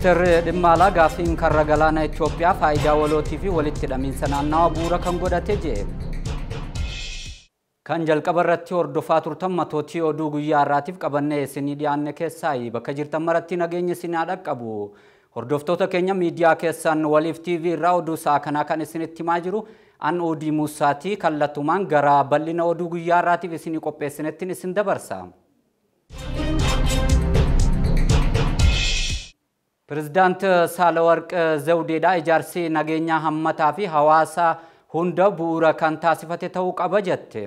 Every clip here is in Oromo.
Ministeerri dhimma alaa gaaffiin karra galaana Itoophiyaa faayidaa walootii fi walitti hidhamiinsa naannawaa bu'uura kan godhate jedhe. Kan jalqaba irratti hordofaa turtan matootii oduu guyyaa har'aatiif qabannee isinii dhiyaanne keessaa bakka jirtan maratti nageenya isin haa dhaqqabu. Hordoftoota keenya miidiyaa keessan Waliif TV irraa oduu sa'a kanaa kan isinitti himaa jiru an Odii Musaatii kallattumaan gara bal'ina oduu guyyaa har'aatiif isinii qopheessinettiin isin dabarsa. Pirezidaant Saalawarq Zawudeedha ijaarsi nageenyaa hammataa fi hawaasa hunda bu'uura kan taasifate ta'uu qaba jette.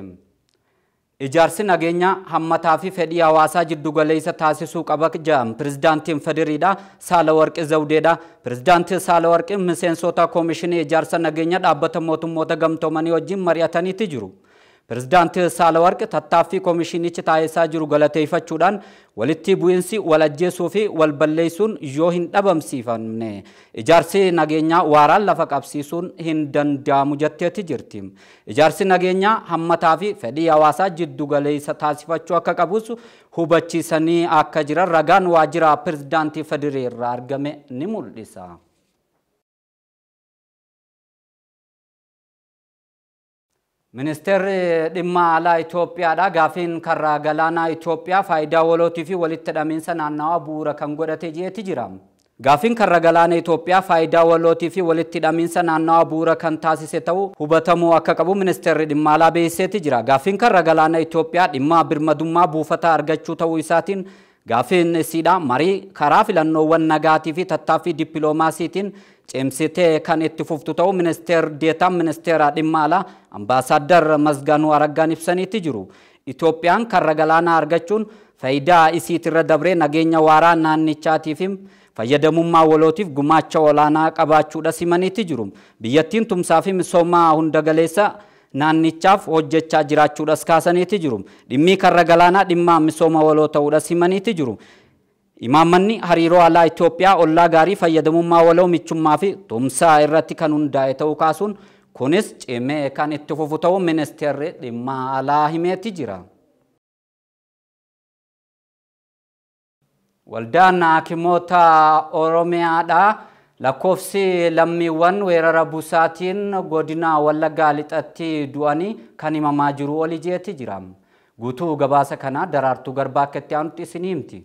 Ijaarsi nageenyaa hammataa fi fedhii hawaasaa jiddugaleessa taasisuu qaba jedhan pirezidaantiin Federiidha Saalawarq Zawudeedha. Pirezidaantii Saalawarq miseensota koomishinii ijaarsa nageenyaa dhaabbata mootummoota gamtoomanii wajjin mari'ataniiti jiru. Pirezidaantii Saalawarq tattaaffii koomishinichi taasisaa jiru galateeffachuudhaan walitti bu'iinsi wal ajjeesuu fi wal balleessuun yoo hin dhabamsiifamne ijaarsi nageenyaa waaraan lafa qabsiisuun hin danda'amu jetteeti jirti. Ijaarsi nageenyaa hammataa fi fedhii hawaasaa jiddugaleessa taasifachuu akka qabus hubachiisanii akka jiran ragaan waajjira pirezidaantii Federee irraa argame ni mul'isa. Ministeerri dhimma alaa Itoophiyaadha gaaffiin karra galaanaa Itoophiyaa faayidaa walootii fi walitti hidhamiinsa naannawaa bu'uura kan godhate jeeti jira. Gaaffiin karra galaana Itoophiyaa faayidaa walootii fi walitti hidhamiinsa naannawaa bu'uura kan taasise ta'uu hubatamuu akka qabu ministeerri dhimma alaa beeksiseeti jira. Gaaffiin karra galaana Itoophiyaa dhimma birmadummaa buufataa argachuu ta'uu isaatiin gaaffiin isiidha marii karaa filannoowwan nagaatii fi tattaaffii dippiloomaasiitiin cimsitee kan itti fuftu ta'uu ministeer deetaan ministeera dhimma alaa ambaasaaddar Masganuu Araggaan ibsaniiti jiru. Itoophiyaan karra galaanaa argachuun faayidaa isiitirra dabree nageenya waaraa naannichaatiif fayyadamummaa walootiif gumaacha olaanaa qabaachuudha simaniiti jiru. Biyyattiin tumsaa fi misooma hundagaleessa naannichaaf hojjechaa jiraachuudhas kaasaniiti jiru. Dhimmi karra galaanaa dhimma misooma waloo ta'uudhas himaniiti jiru. Imaammanni hariiroo alaa Itoophiyaa ollaa gaarii fayyadamummaa waloo michummaa fi tumsaa irratti kan hundaa'e ta'uu kaasuun kunis cimee kan itti fufu ta'uu ministeerri dhimma alaa himeeti jira. Waldaan Hakimoota Oromiyaadha lakkoofsi lammiiwwan weerara busaatiin godina Wallaggaa lixatti du'anii kan himamaa jiru oli jeeti jira. Guutuu gabaasa kanaa Daraartuu Garbaa akka itti aanutti isinii himti.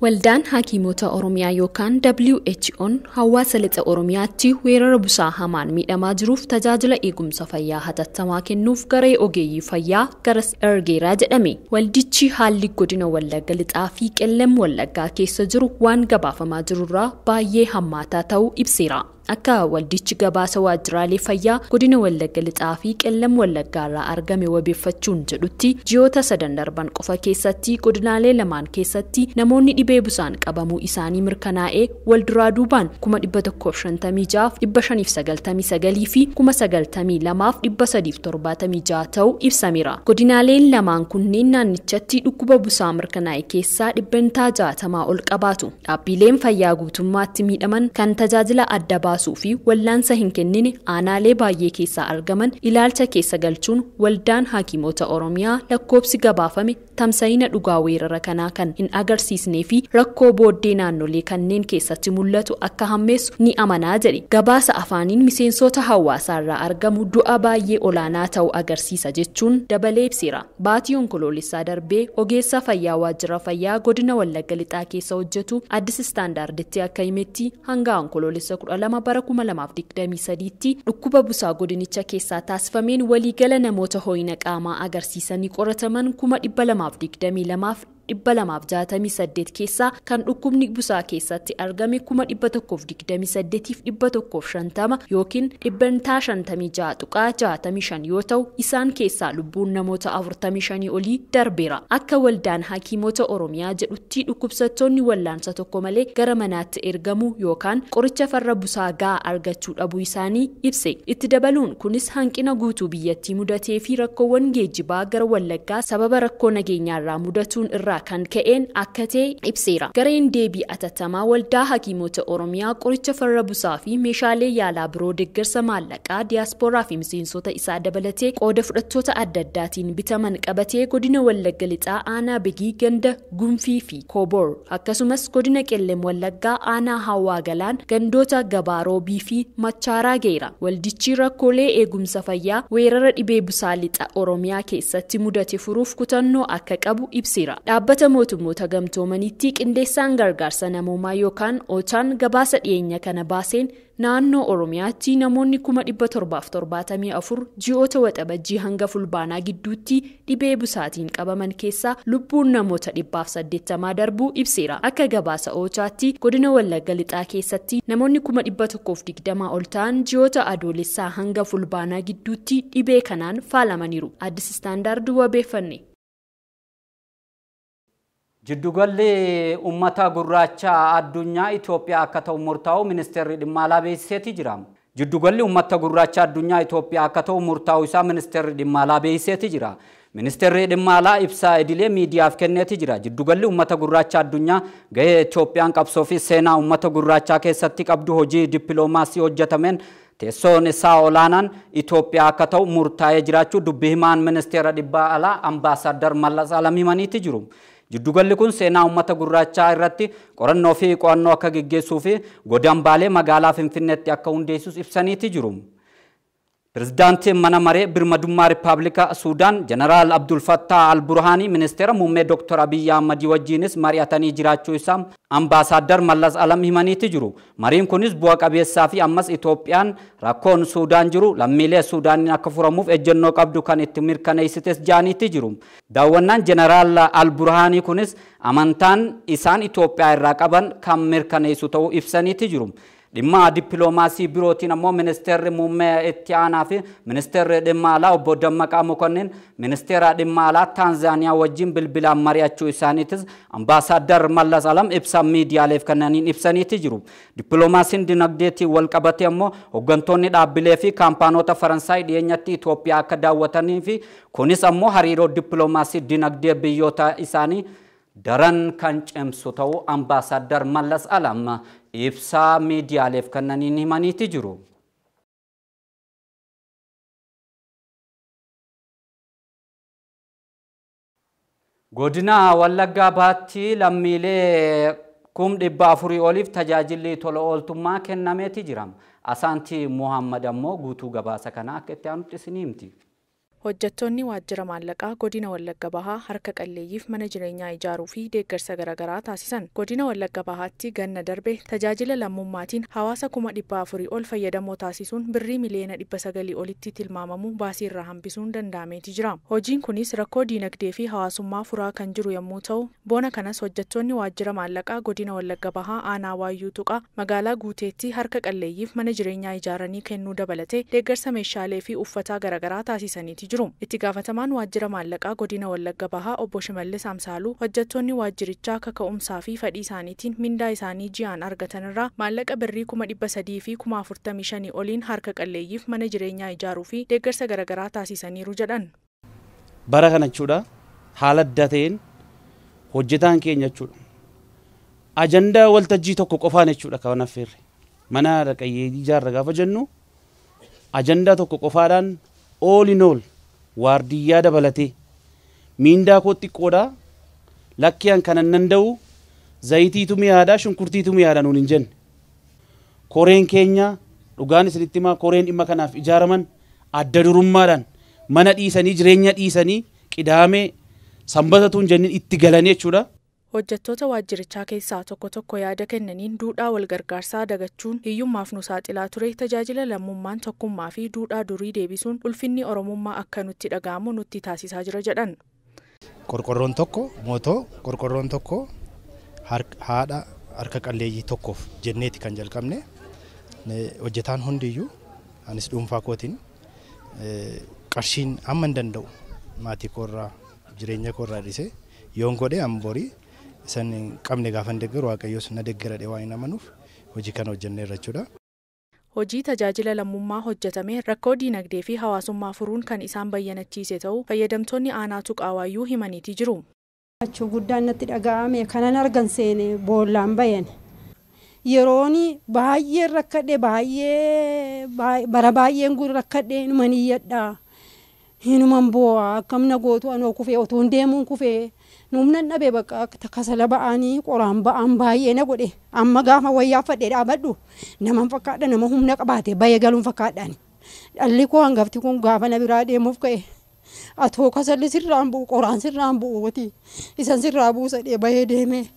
Waldaan Hakimoota Oromiyaa yookaan WHO'n hawaasa lixa Oromiyaatti weerara busaa hamaan miidhamaa jiruuf tajaajila eegumsa fayyaa hatattamaa kennuuf garee ogeeyyii fayyaa garas ergeeraa jedhame. Waldichi haalli godina Wallagga lixaa fi Qellem Wallaggaa keessa jiru waan gabaafamaa jirurraa baay'ee hammaataa ta'uu ibseera. Akka waldichi gabaasa waajjiraalee fayyaa godina Wallagga lixaa fi Qellem Wallaggaa irraa argame wabeeffachuun jedhutti ji'oota sadan darban qofa keessatti godinaalee lamaan keessatti namoonni dhibee busaan qabamuu isaanii mirkanaa'ee wal duraa duubaan 156,599 fi 92,376 ta'uu ibsameera. Godinaaleen lamaan kunneen naannichatti dhukkuba busaa mirkanaa'e keessaa 60% ol qabaatu. Dhaabbileen fayyaa guutummaatti miidhaman kan tajaajila adda baasuu fi wallaansa hin kennine aanaalee baay'ee keessaa argaman ilaalcha keessa galchuun waldaan Hakimoota Oromiyaa lakkoobsi gabaafame tamsa'ina dhugaa weerara kanaa kan hin agarsiisnee fi rakkoo booddee naannolee kanneen keessatti mul'atu akka hammeessu ni amanaa jedhe. Gabaasa afaaniin miseensota hawaasaarraa argamu du'a baay'ee olaanaa ta'uu agarsiisa jechuun dabalee ibseera. Baatii onkoloolessaa darbee ogeessa fayyaa waajjira fayyaa godina Wallagga lixaa keessa hojjetu Addis Istaandaarditti akka himetti hanga onkoloolessa 12 bara 2023tti dhukkuba busaa godinicha keessaa taasifameen waliigala namoota ho'ina qaamaa agarsiisanii qorataman 222,268 keessaa kan dhukkubni busaa keessatti argame 128,150 yookiin 56.65% yoo ta'u isaan keessaa lubbuun namoota 45 olii darbeera. Akka waldaan Hakimoota Oromiyaa jedhutti dhukkubsattoonni wallaansa tokko malee gara manaatti ergamuu yookaan qoricha farra busaa gahaa argachuu dhabuu isaanii ibse. Itti dabaluun kunis hanqina guutuu biyyattii mudatee fi rakkoowwan geejjibaa gara Wallaggaa sababa rakkoo nageenyaarraa mudatuun irraa kan ka'een akka ta'e ibseera. Gareen deebii atattamaa waldaa hakiimota Oromiyaa qoricha farra busaa fi meeshaalee yaalaa biroo deeggarsa maallaqaa diyaaspooraa fi miseensota isaa dabalatee qooda fudhattoota adda addaatiin bitaman qabatee godina Wallagga Lixaa aanaa Begii ganda Gunfii fi Koobor akkasumas godina Qellem Wallaggaa aanaa Hawaa Galaan gandoota Gabaaroobii fi Machaaraa geera. Waldichi rakkoolee eegumsa fayyaa weerara dhibee busaa lixa Oromiyaa keessatti mudate furuuf kutannoo akka qabu ibseera. Dhaabbata mootummoota gamtoomaniitti qindeessaan gargaarsa namoomaa yookaan OCHAn gabaasa dhiyeenya kana baaseen naannoo Oromiyaatti namoonni 774 ji'oota waxabajjii hanga fulbaanaa gidduutti dhibee busaatiin qabaman keessaa lubbuun namoota 180 darbuu ibseera. Akka gabaasa OCHAatti godina Wallagga Lixaa keessatti namoonni 120 ol ta'an ji'oota adoolessaa hanga fulbaanaa gidduutti dhibee kanaan faalamaniiru. Addis Standard wabeeffanne. Jiddugalli uummata gurraacha addunyaa Itoophiyaa akka ta'u murtaa'u ministeerri dhimma alaa beeksiseeti jira. Jiddugalli uummata gurraacha addunyaa Itoophiyaa akka ta'u murtaa'u isaa ministeerri dhimma alaa beeksiseeti jira. Ministeerri dhimma alaa ibsaa idilee miidiyaaf kenneeti jira. Jiddugalli uummata gurraacha addunyaa gahee Itoophiyaan qabsoo fi seenaa uummata gurraachaa keessatti qabdu hojii dippiloomaasii hojjetameen teessoon isaa olaanaan Itoophiyaa akka ta'u murtaa'ee jiraachuu dubbi himaan ministeera dhimma alaa Ambaasaddar Mallas Alam himaniiti jiru. Jiddugalli kun seenaa uummata gurraachaa irratti qorannoo fi qo'annoo akka geggeessuu fi godambaalee magaalaa Finfinneetti akka hundeessus ibsaniiti jiru. Pirezidaantiin mana maree birmadummaa Rippaabilika Suudaan Jeneraal Abdul Fattah Al-Burhaanii ministeera muummee Dr. Abiyyi Ahmad wajjinis mari'atanii jiraachuu isaa Ambaasaddar Mallas Alam himaniiti jiru. Mariin kunis bu'a qabeessaa fi ammas Itoophiyaan rakkoon Suudaan jiru lammiilee Suudaaniin akka furamuuf ejjennoo qabdu kan itti mirkaneessites jaaniitti jiru. Daawwannaan Jeneraal Al-Burhaanii kunis amantaan isaan Itoophiyaa irraa qaban kan mirkaneessu ta'uu ibsaniiti jiru. Dhimma dippiloomaasii birootiin ammoo ministeerri muummee itti aanaa fi ministeerri dhimma alaa obbo Dammaqaa Mokonnin ministeera dhimma alaa Taanzaaniyaa wajjin bilbilaan mari'achuu isaaniitis Ambaasaddar Mallas Alam ibsa miidiyaaleef kennaniin ibsaniiti jiru. Dippiloomaasiin dinagdeetiin wal qabate ammoo hooggantoonni dhaabbilee fi kaampaanota Faransaay dhiyeenyatti Itoophiyaa akka daawwatanii fi kunis ammoo hariiroo dippiloomaasii dinagdee biyyoota isaanii daran kan cimsu ta'uu Ambaasaddar Mallas Alam ibsaa miidiyaaleef kennaniin himaniiti jiru. Godina Wallaggaa Bahaatti lammiilee 400,000 oliif tajaajilli tola ooltummaa kennameeti jira. Asaantii Muhammad ammoo guutuu gabaasa kana akka itti aanutti isinii himti. Hojjettoonni waajjira maallaqaa godina Wallagga Bahaa harka qalleeyyiif mana jireenyaa ijaaruu fi deeggarsa garaagaraa taasisan. Godina Wallagga Bahaatti ganna darbe tajaajila lammummaatiin hawaasa 400,000 ol fayyadamoo taasisuun birrii miliyoona 900 olitti tilmaamamu baasii irraa hambisuun danda'ameeti jira. Hojiin kunis rakkoo diinagdee fi hawaasummaa furaa kan jiru yommuu ta'u, bona kanas hojjettoonni waajjira maallaqaa godina Wallagga Bahaa aanaa Waayyuu Tuqaa magaalaa Guuteetti harka qalleeyyiif mana jireenyaa ijaaranii kennuu dabalatee deeggarsa meeshaalee fi uffataa garaagaraa taasisaniiti jiru. Itti gaafatamaan waajjira maallaqaa godina Wallagga Bahaa obbo Shimallis Amsaaluu hojjettoonni waajjirichaa kaka'umsaa fi fedhii isaaniitiin mindaa isaanii ji'aan argatan irraa maallaqa birrii 345,000 oliin harka qalleeyyiif mana jireenyaa ijaaruu fi deeggarsa garaagaraa taasisaniiru jedhan. Bara kana jechuudha haala adda ta'een hojjetaan keenya jechuudha. Ajandaa waltajjii tokko qofaan jechuudha kan affeerre. Mana harka qalleeyyii ijaarra gaafa jennu ajandaa tokko qofaadhaan all in all waardiyyaa dabalatee miindaa koo xiqqoodha lakkiyaan kanan danda'u zayitiitu mi'aadha shunkurtiitu mi'aadha nuun hin jenne. Koreen keenya dhugaan isinitti himaa koreen dhimma kanaaf ijaaraman adda durummaadhaan mana dhiisanii jireenya dhiisanii qidaamee sanbatatu hin jennin itti galanii jechuudha. Hojjettoota waajjirichaa keessaa tokko tokko yaada kennaniin duudhaa wal gargaarsaa dagachuun hiyyummaaf nu saaxilaa ture tajaajila lammummaan tokkummaa fi duudhaa durii deebisuun ulfinni Oromummaa akka nutti dhaga'amu nutti taasisaa jira jedhan. Qorqorroon tokko mootoo qorqorroon tokko haadha harka qalleeyyii tokkoof jenneeti kan jalqabne hojjetaan hundiyyuu anis dhuunfaa kootiin qarshiin amma hin danda'u maatii koorraa jireenya koorraa dhiisee yoon godhe amma borii isan hin qabne gaafa hin deeggaru waaqayyoos na deeggara waan hin amanuuf hojii kana hojjenneerra jechuudha. Hojii tajaajila lammummaa hojjetame rakkoo diinagdee fi hawaasummaa furuun kan isaan bayyanachiise ta'uu fayyadamtoonni aanaa Tuqaa Waayyuu himaniiti jiru. Gammachuu guddaan natti dhaga'ame kanan argan seene boollaan bayan. Yeroon baay'ee rakkadhe baay'ee bara baay'een rakkadhe inuman iyyadha. Hinuman boo'a akkam na gootu anoo kufee otuun deemuun kufee humna dhabe bakka kasala ba'anii qoraan ba'an baay'ee na godhe amma gaafa wayyaa uffadhee dhaabadhu naman fakkaadha nama humna qabaate bayee galuun fakkaadhaan. Dhalli koo hangafti kun gaafa na biraa deemuuf ka'e atoo kasalli sirraan bu'u qoraan sirraan bu'u isan sirraa buusadhee bayee deeme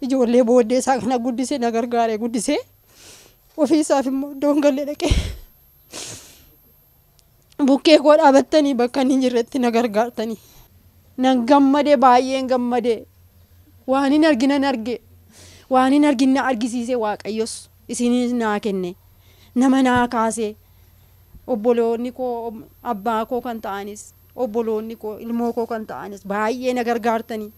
ijoollee booddee isaa kana guddisee na gargaaree guddisee ofiisaaf immoo iddoon galee dhaqee. Bukkee koo dhaabattanii bakka inni hin jirretti na gargaartanii. Nan gammadee baay'een gammadee waan hin argine arge waan hin argine argisiise Waaqayyos isinis naa kenne nama naa kaase obboloonni koo abbaa koo kan ta'anis obboloonni koo ilmoo koo kan ta'anis baay'ee na gargaartanii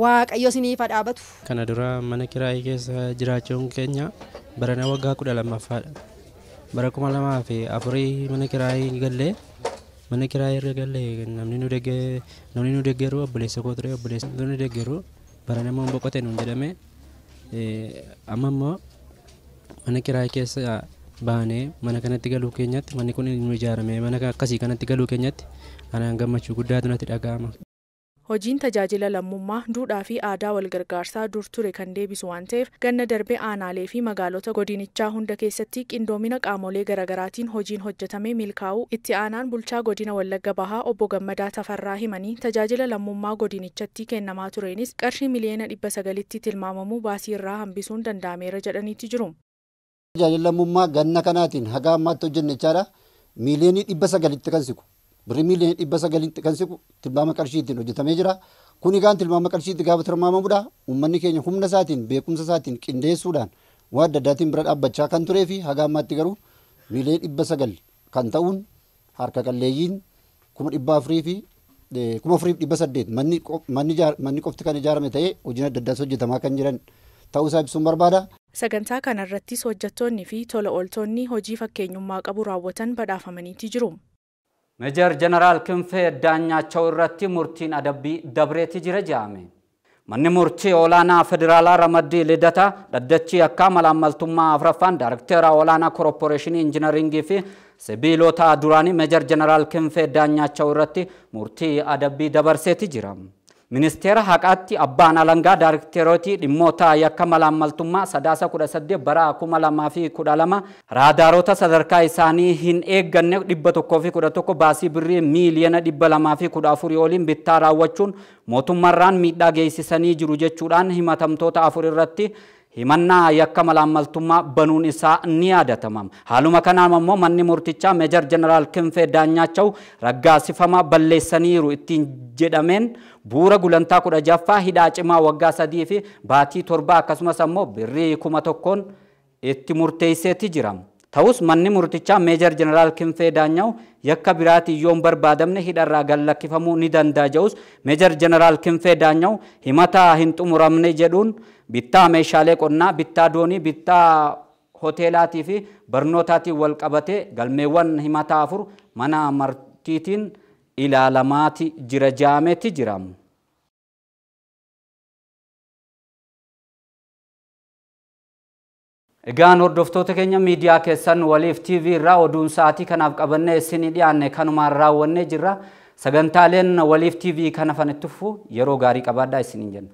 Waaqayyo isiniif haa dhaabatu. Kana dura mana kiraayii keessa jiraachuun keenya barana waggaa 12ffaadha. Bara 2004 mana kiraayii gallee mana kiraayii irra gallee namni nu deeggaru obboleessa koo ture obboleessa nu deeggaru bara nama boqote nuun jedhame amma immoo mana kiraayii keessa baanee mana kanatti galuu keenyatti manni kun nu ijaarame mana akkasii kanatti galuu keenyatti anaan gammachuu guddaatu natti dhaga'ama. Hojiin tajaajila lammummaa duudhaa fi aadaa wal gargaarsaa dur ture kan deebisu waan ta'eef ganna darbe aanaalee fi magaalota godinichaa hunda keessatti qindoomina qaamolee garaagaraatiin hojiin hojjetame milkaa'uu itti aanaan bulchaa godina Wallagga Bahaa obbo Gammadaa Tafarraa himanii tajaajila lammummaa godinichatti kennamaa tureenis qarshii miliyoona 900tti tilmaamamuu baasii irraa hambisuun danda'ameera jedhaniiti jiru. Tajaajila lammummaa ganna kanaatiin haga ammaatti hojjenne jechaadha miliyoona 900tti kan siqu. Birrii miliyoona 900tti kan siqu tilmaama qarshiitiin hojjetamee jira. Kun egaan tilmaama qarshiitti gaafa tilmaamamudha. Uummanni keenya humna isaatiin beekumsa isaatiin qindeessuudhaan waan adda addaatiin bira dhaabbachaa kan turee fi haga ammaatti garuu miliyoona 900 kan ta'uun harka qalleeyyiin 4,800 manni qofti kan ijaarame ta'ee hojiin adda addaas hojjetamaa kan jiran ta'uu isaa ibsuun barbaada. Sagantaa kanarrattis hojjettoonni fi tola ooltonni hojii fakkeenyummaa qabu raawwatan badhaafamaniiti jiru. Meejar Jeneraal Kinfee Daanyaachoo irratti murtiin adabbii dabreeti jira jedhame. Manni murtii olaanaa federaalaa ramaddii Lidata dhaddachi akka malaammaltummaa afraffaan daayiraaktera olaanaa koorporeeshinii injinaringii fi sibiilota duraanii Meejar Jeneraal Kinfee Daanyaachoo irratti murtii adabbii dabarseeti jira. Ministeera haqaatti abbaan alangaa daayiraaktorooti dhimmoota yakka malaammaltummaa sadaasa 18 bara 2012 raadaarota sadarkaa isaanii hin eegganne 111 baasii birrii miiliyoona 214 oliin bittaa raawwachuun mootummaarraan miidhaa geessisanii jiru jechuudhaan himatamtoota 4 irratti himannaa yakka malaammaltummaa banuun isaa ni yaadatama. Haaluma kanaan immoo manni murtichaa Meejar Jeneraal Kinfee Daanyaachoo raggaasifama balleessaniiru ittiin jedhameen bu'uura gulantaa 16ffaa hidhaa cimaa waggaa 3 fi baatii 7 akkasumas ammoo birrii 1000 itti murteesseeti jira. Ta'us manni murtichaa Meejar Jeneraal Kinfee Daanyaw yakka biraatiin yoo hin barbaadamne hidharraa gallakkifamuu ni danda'a jedhus Meejar Jeneraal Kinfee Daanyaw himata hin xumuramne jedhuun bittaa meeshaalee qonnaa, bittaa doonii, bittaa hoteelaatii fi barnootaatiin wal qabatee galmeewwan himata 4 mana murtiitiin ilaalamaati jira jaameeti jira. Egaan hordoftoota keenya miidiyaa keessan waliif TV irraa oduun sa'aatii kanaaf qabannee isinii dhiyaanne kanumaan raawwannee jirra. Sagantaaleen waliif TV kana fanittufu yeroo gaarii qabaadhaa isiniin jenna.